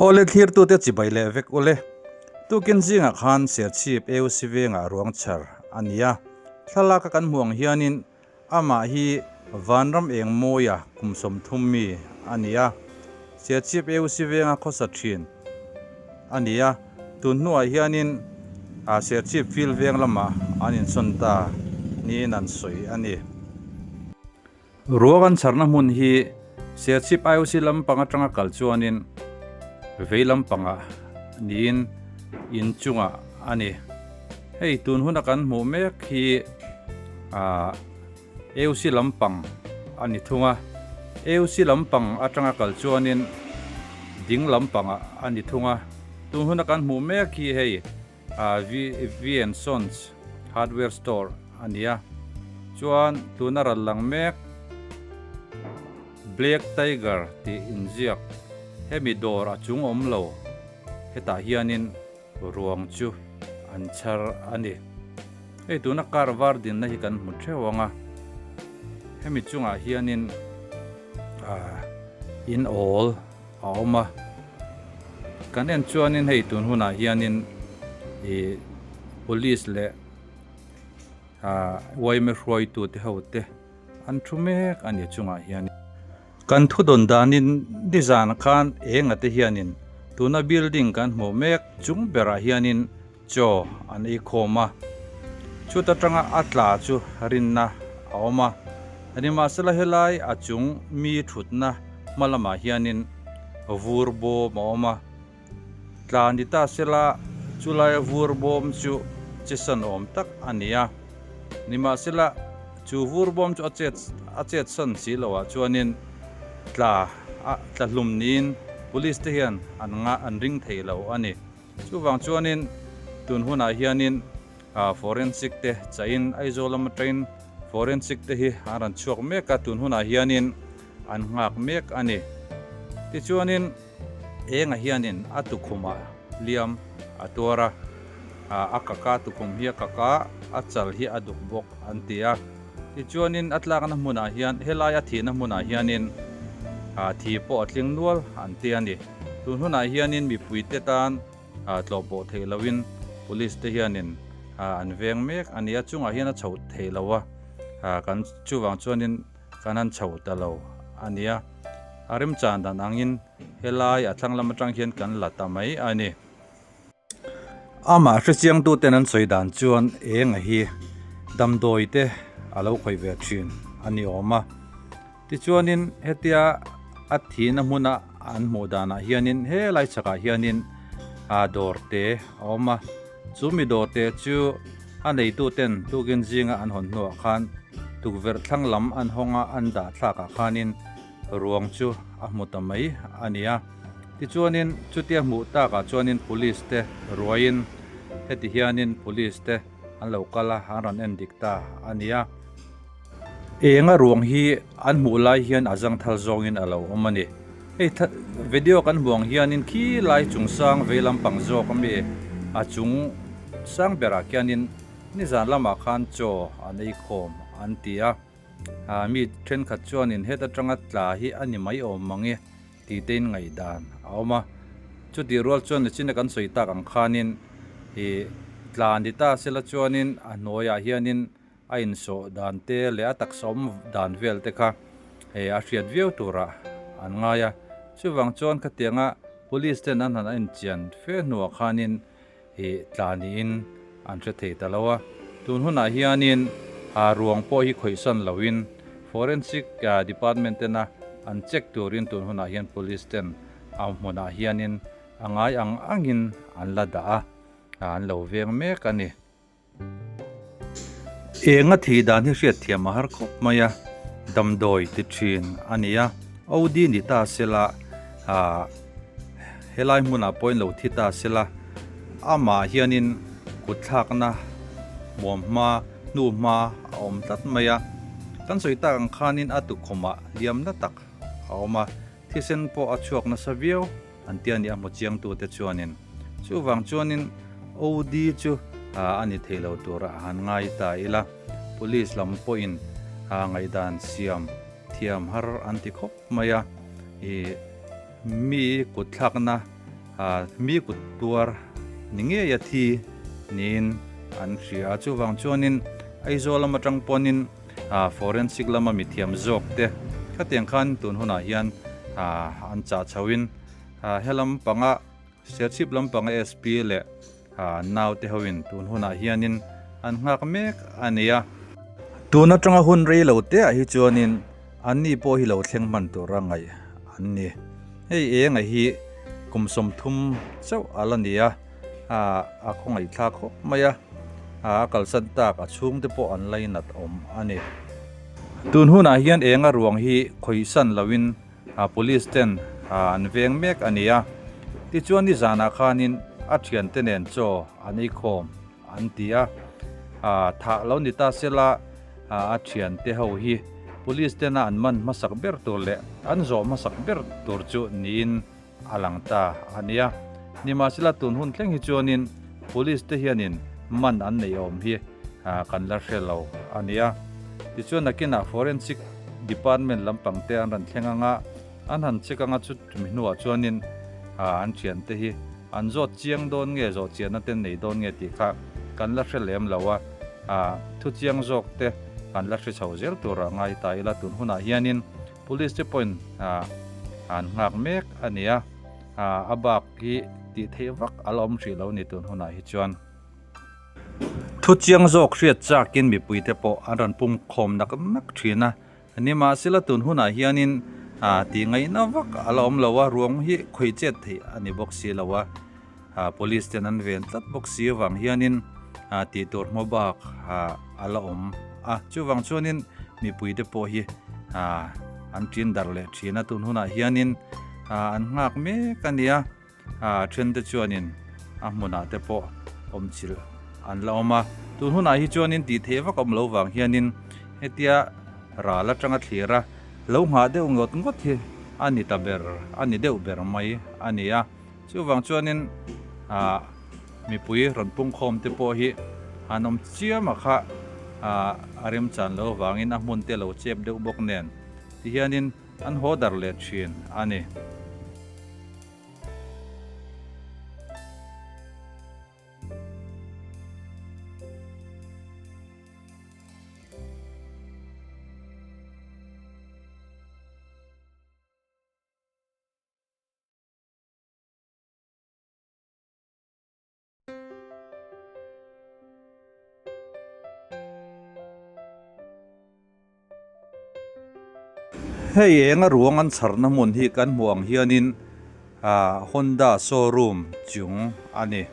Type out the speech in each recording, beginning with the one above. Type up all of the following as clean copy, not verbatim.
Awle thlirtute chibai leh vek ule. Tukin zingah khan Serchhip AOC vengah ruang chhar a ni a. Thlalaka kan hmuh ang hianin Amah hi Vanram eng mawia kum 30 mi a ni a, Serchhip AOC venga khawsa thin a ni a, tun hnuah hianin Serchhip Field veng lamah an insawn ta niin an sawi a ni. Ruak an chharna hmun hi Serchhip IOC lampang atanga kal chuanin vei lampangah niin inchungah a ni. Hei tun huna kan hmuh mek hi ah AOC lampang a ni thung a, AOC lampang atanga kal chuanin ding lampangah a ni thung a, tun huna kan hmuh mek hi hei ah V and Sons hardware store a ni a, chuan tuna ral lang mek Black Tiger tih inziak hemi dawr a chung awm lo hetah hianin Ruang chu an chhar a ni. Hei tuna car var dinna hi kan hmu theuh ang a, hemi chungah hianin ah in awl a awm a, kan en chuanin hei tun hunah hianin ih police leh ah yma hruaitute ho te an thu mek a ni chungah hian. Kan thu dawn danin nizan khan enga te hianin tuna building kan hmuh mek chung berah hianin chaw an ei khawm a, chut atanga a tla chu rinna a awm a, nimahsela helai a chung mi thutna hma lamah hianin vur bawm a awm a. Tla ni ta sela, chulaia vur bawm chu che san awm tak a ni a. Nimahsela, chu vur bawm chu a chet a chet san si lo ah chuanin tla a tla hlum niin police te hian an nga an ring thei lo a ni. Chuvang chuanin tun hunah hianin forensic te chahin Aizawl lama train forensic te hi an rawn chhuak mek a, tun hunah hianin an nghak mek a ni. Tichuanin. Enga hianin a tukhumah hliam a tuar a, a kaka tukhum hi a kaka, a chal hi a duk bawk an ti a. Tichuanin a tlakna hmunah hian helai a thihna hmunah hianin thi pawh a tling nual an ti a ni. Tun hunah hianin mipuite tan tlawh pawh theih lohin police te hianin an veng mek a ni a, chungah hian a chhoh theih lo a, kan chuvang chuanin Kan han chho ta lo a nia. A remchan dan angin helai a thlang lam atang hian kan la ta mai a ni. Amah hrechiangtuten an sawi dan chuan enga hi damdawi te a lo khawih ve thin a ni awm a. Tichuanin hetia a thihna hmuna an hmuh danah hianin helai chhakah hianin dawr te a awm a. Chu mi dawrte chu a neituten tukin zinga an hawn hnuah khan tukverh thlang lam an hawng a, an dah thlakah khanin ruang chu a hmu ta mai a ni a. Tichuanin chutia hmuh takah chuanin police te ruaiin heti hianin police te an lo kal a, an rawn en dik ta a ni a. Enga ruang hi an hmuh lai hian a zangthal zawngin a lo awm a ni. Hei video kan hmuh ang hianin khi lai chung sang vei lampang zawk ami a chung sang berah khianin nizan lamah khan chaw an ei khawm an ti a. Mi thenkhat chuanin heta tanga tla hi a ni mai awm mang e tih te in ngaihdan a awm a. Chutih rual chuan nichina kan sawi tak ang khanin ih tla ni ta sela chuanin a hnuaiah hianin A insawh dan te leh a taksa awm dan vel te kha hei a hriat viau turah an ngai a. Chuvang chuan khatianga police ten an han a inchian fe hnuah khanin ih tla niin an hre thei ta lo a. Tun hunah hianin a ruang pawh hi khawihsan loin forensic department tena an check turin tun hunah hian police ten a hmunah hianin a ngai ang angin an la dah a, an lo veng mek a ni. Enga thih dan hi hriat thiam a har khawp mai a, damdawi ti thin a ni a, OD ni ta sela ah helai hmunah pawhin lo thi ta sela amah hianin kut thlakna hmuam hma hnu hma a awm tlat mai a, kan sawi tak ang khanin a tukhumah hliamna tak a awm a, thisen pawh a chhuak nasa viau. An tia ni a hmu chiangtute chuanin chuvang chuanin OD chu a ni thei lo tura a han ngai ta ila, Police lam pawhin ngaihdan siam thiam har an ti khawp mai a, ih mi kut thlakna Mi kut tuar ni ngei a thi niin an hria a, chuvang chuanin Aizawl lam atang pawnin forensic lama mithiam zawk te khatiang khan tun hunah hian an chah chhoin helam panga Serchhip lampanga SP leh naute hoin tun hunah hianin an nghak mek a ni a. Tun atanga hun rei lo te ah hi chuanin anni pawh hi lo thleng hman tura ngaih an ni. Hei enga hi kum 30 chauh a la ni a, a khawngaihthlak khawp mai a, a kalsan tak a chhungte pawh an lainat awm a ni. Tun hunah hian enga ruang hi khawihsan loin Police ten an veng mek a ni a, tichuan nizanah khanin a thiante nen chaw an ei khawm an ti a, thah lo ni ta sela a thiante ho hi police tena an man hmasak ber tur leh an zawh hmasak ber tur chu niin a lang ta a ni a. Nimahsela tun hun thleng hi chuanin police te hianin man an neih awm hi kan la hre lo a ni a. Tichuan nakinah forensic department lampang te an rawn thleng anga an han check anga chu tumi hnuah chuanin an thiante hi an zawt chiang dawn nge zawh chianna te nei dawn nge tih kha kan la hre lem lo a, thu chiang zawk te kan la hre chho zel tur a ngai ta ila tun hunah hianin police te pawhin an nghak mek a ni a, a bak hi tih theih vak a la awm hrih lo ni tun hunah hi chuan. Thu chiang zawk hriat chakin mipuite pawh an rawn pum khawm nak nak thin a, nimahsela tun hunah hianin tih ngaihna vak a la awm lo a, ruang hi khawih chet theih a ni bawk si lo a, police ten an ven tlat bawk si avang hianin tih tur hma bak a la awm a, chuvang chuanin mipuite pawh hi an ṭin darh leh thin a, tun hunah hianin an nghak mek a nia. A thente chuanin a hmunah te pawh awm chilh an la awm a, tun hunah hi chuanin tih theih vak awm lo vang hianin hetia ral atanga thlir a lo nghah deuh ngawt ngawt hi a ni ta ber a ni deuh ber mai a ni a, chuvang chuanin ah mipui rawn pungkhawm te pawh hi han awm chiam a kha ah a remchan lo vangin a hmun te lo chep deuh bawk nen tihianin an haw dar leh thin a ni. Hei enga ruang an chharna hmun hi kan hmuh ang hianin ah Honda showroom chung a ni.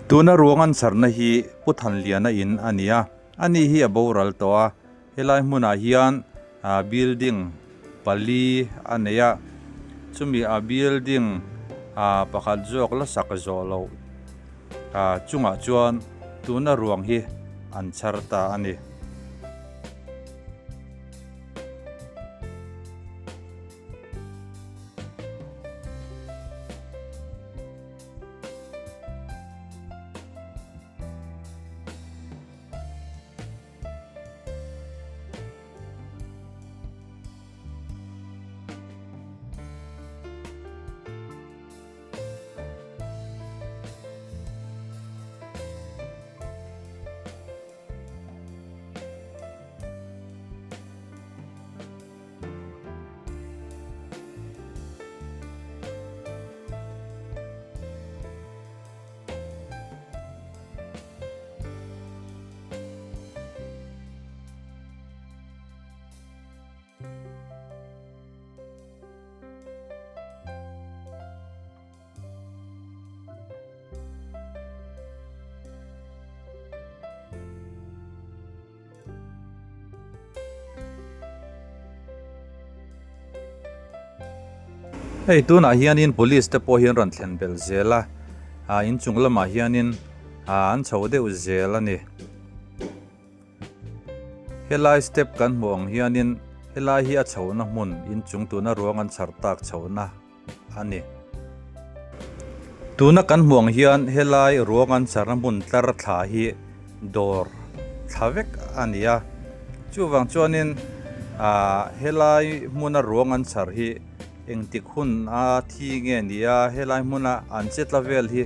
Tuna ruang an chharna hi Pu Thanliana in a ni a, ani hi a boral tawh a, helai hmunah hian ah building pali a nei a, chumi a building ah pakhat zawk la sak zawh loh ah chungah chuan tuna ruang hi an chhar ta a ni. Hei tunah hianin police te pawh hi an rawn thlen belh zel a ah inchung lamah hianin ah an chho deuh zel a ni. Helai step kan hmuh ang hianin helai hi a chhohna hmun inchung tuna ruang an chhar tak chhohna a ni. Tuna kan hmuh ang hian helai ruang an chharna hmun tlar thla hi dawr thla vek a ni a, chuvang chuanin ah helai hmuna ruang an chhar hi. Engtik hun a thi nge ni a, helai hmuna an che tla vel hi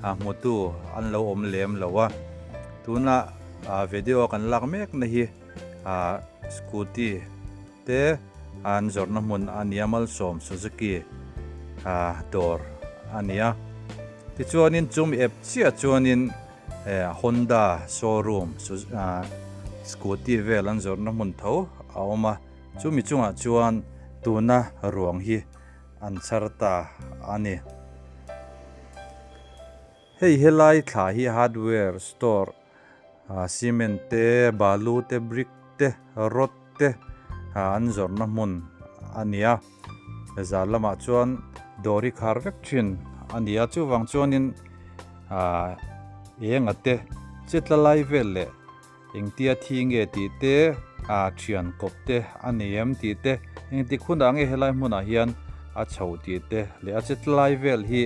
hmutu an lo awm lem lo a. Tuna video kan lak mek na hi scooty te an zawrhna hmun a nia Malsawm Suzuki dawr a ni a. Tichuanin chumi ep chiah chuanin Honda showroom scooty vel an zawrhna hmun tho a awm a. Chumi chungah chuan tuna ruang hi an chhar ta a ni. Hei helai thla hi hardware store cement te, balu te, brick te, rod te an zawrhna hmun a ni a. Zan lamah chuan dawr hi khar vek thin a ni a, chuvang chuanin enga te chetla lai vel leh Engtia thi nge tih te, a thian kawp te a nei em tih te, engtik hunah nge helai hmunah hian a chho tih te leh a chet lai vel hi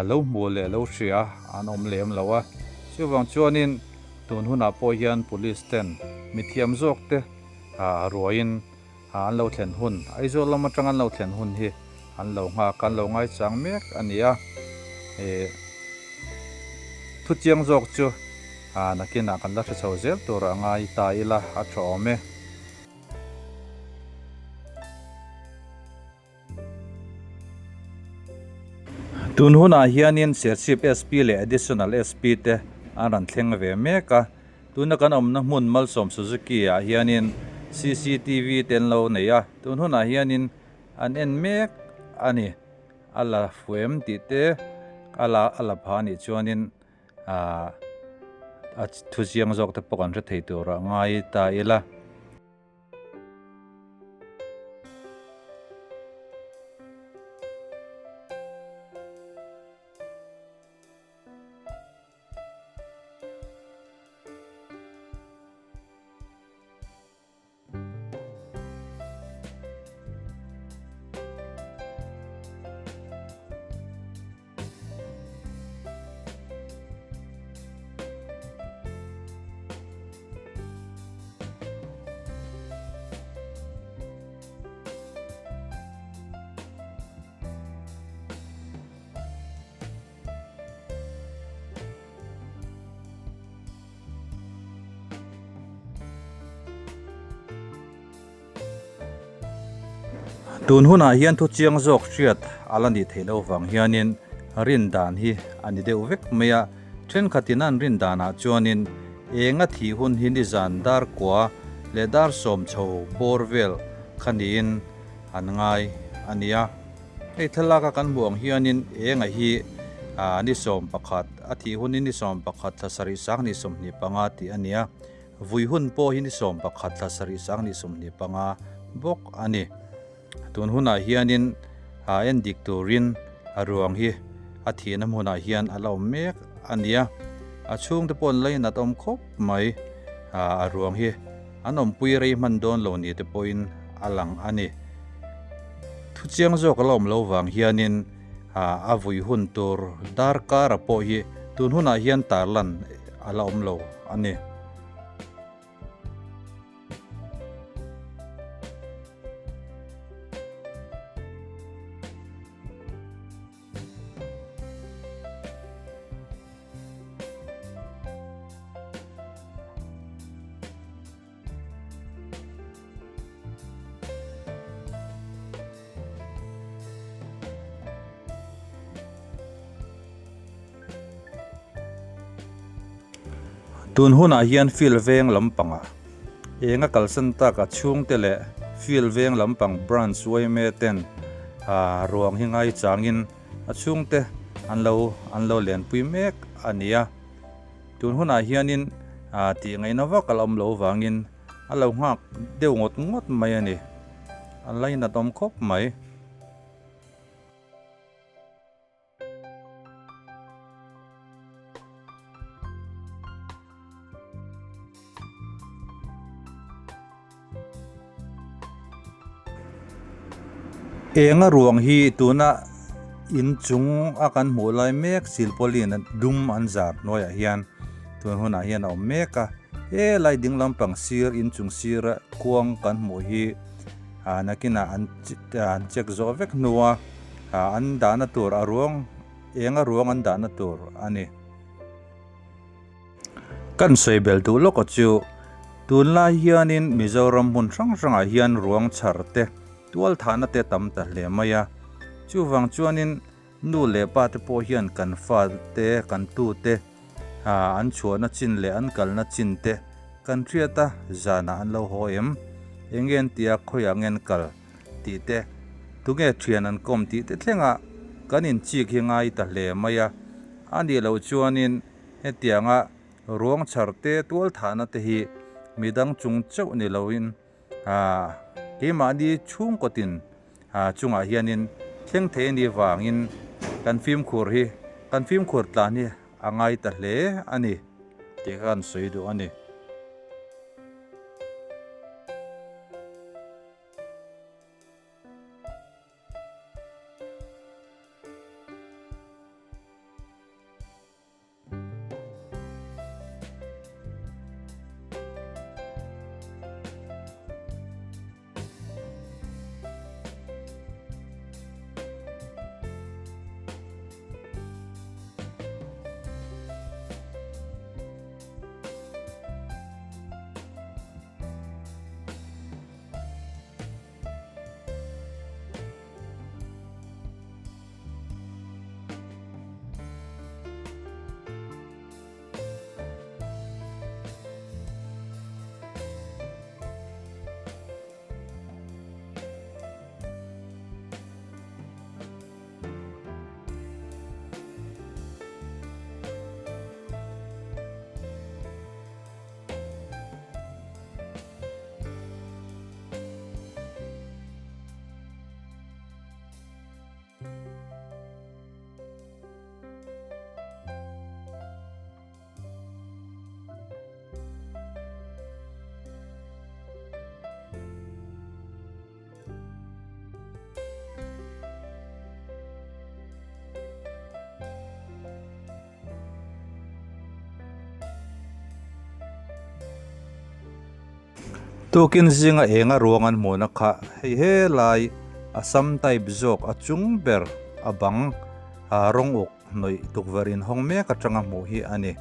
lo hmuh leh lo hria an awm lem lo a. Chuvang chuanin tun hunah pawh hian police ten mithiam zawk te ruaiin an lo thlen hun, Aizawl lam atang an lo thlen hun hi an lo nghak, an lo ngaichang mek a ni a. Thu chiang zawk chu nakinah kan la hre chho zel tur a ngai ta ila a tha awm e. Tun hunah hianin Serchhip SP leh Additional SP te an rawn thleng ve mek a, tuna kan awmna hmun Malsawm Suzuki ah hianin cctv te an lo nei a, tun hunah hianin an en mek a ni. A la fuem tih te a la a la pha anih chuanin ahh a thuziang zawk te pawh kan hre thei tur a ngai ta ila. Tun hunah hian thu chiang zawk hriat a la nih theih loh vang hianin rin dan hi a ni deuh vek mai a, thenkhatin an rin danah chuanin enga thih hun hi nizan dar kua leh dar sawm chho bawr vel kha niin an ngai a nia. Hei thlalaka kan hmuh ang hianin enga hi ni 11 a thih hun hi ni 11 thla sarih sang ni 25 tih a nia. Vui hun pawh hi ni 11 thla sarih sang ni 25 bawk a ni. Tun hunah hianin en dik turin a ruang hi a thihna hmunah hian a la awm mek a nia. A chhungte pawh an lainat awm khawp mai. A ruang hi an awmpui rei hman dawn lo ni te pawhin a lang a ni. Thuchiang zawk a la awm lo vang hianin a vui hun tur darkara pawh hi tun hunah hian tarlan a la awm lo a ni. Tun hunah hian field veng lampangah eng a kalsan tak a chhungte leh field veng lampang branch yma ten ah ruang hi ngai changin a chhungte an lo an lo lenpui mek a ni a. Tun hunah hianin ah tih ngaihna vak a la awm loh vangin a lo nghak deuh ngawt ngawt mai a ni. A lainat awm khawp mai. Enga ruang hi tuna inchung a kan hmuh lai mek silpawlin dum an zar hnuaiah hian tun hunah hian a awm mek a, he lai ding lampang sir inchung sira kuang kan hmuh hi. Ah nakinah an an check zawh vek hnua ah an dahna tur a ruang eng a ruang an dahna tur a ni. Kan sawi bel duh lawk a chu tunlai hianin Mizoram hmun hrang hrangah hian ruang chhar te tual thahna te tam ta hle mai a, chuvang chuanin Nu leh pa te pawh hian kan fa te, kan tu te an chhuahna chin leh an kalna chin te kan hriat a, zanah an lo haw em? Eng nge an tia khawiah nge an kal tih te, tunge thian an kawm tih te thlengah kan inchik hi ngai ta hle mai a. A nih loh chuanin hetianga ruang chhar te, tual thahna te hi midang chung chauh ni loin Keimahni chhungkawtin chungah hianin thleng thei a nih vangin kan fimkhur hi kan fimkhur tlan hi a ngai ta hle a ni tih kha kan sawi duh a ni. Tukin zinga enga ruang an hmuhna kha hei helai Assam type zawk a chung ber a bang rawng uk hnawih tukverh inhawng mek atanga hmuh hi a ni.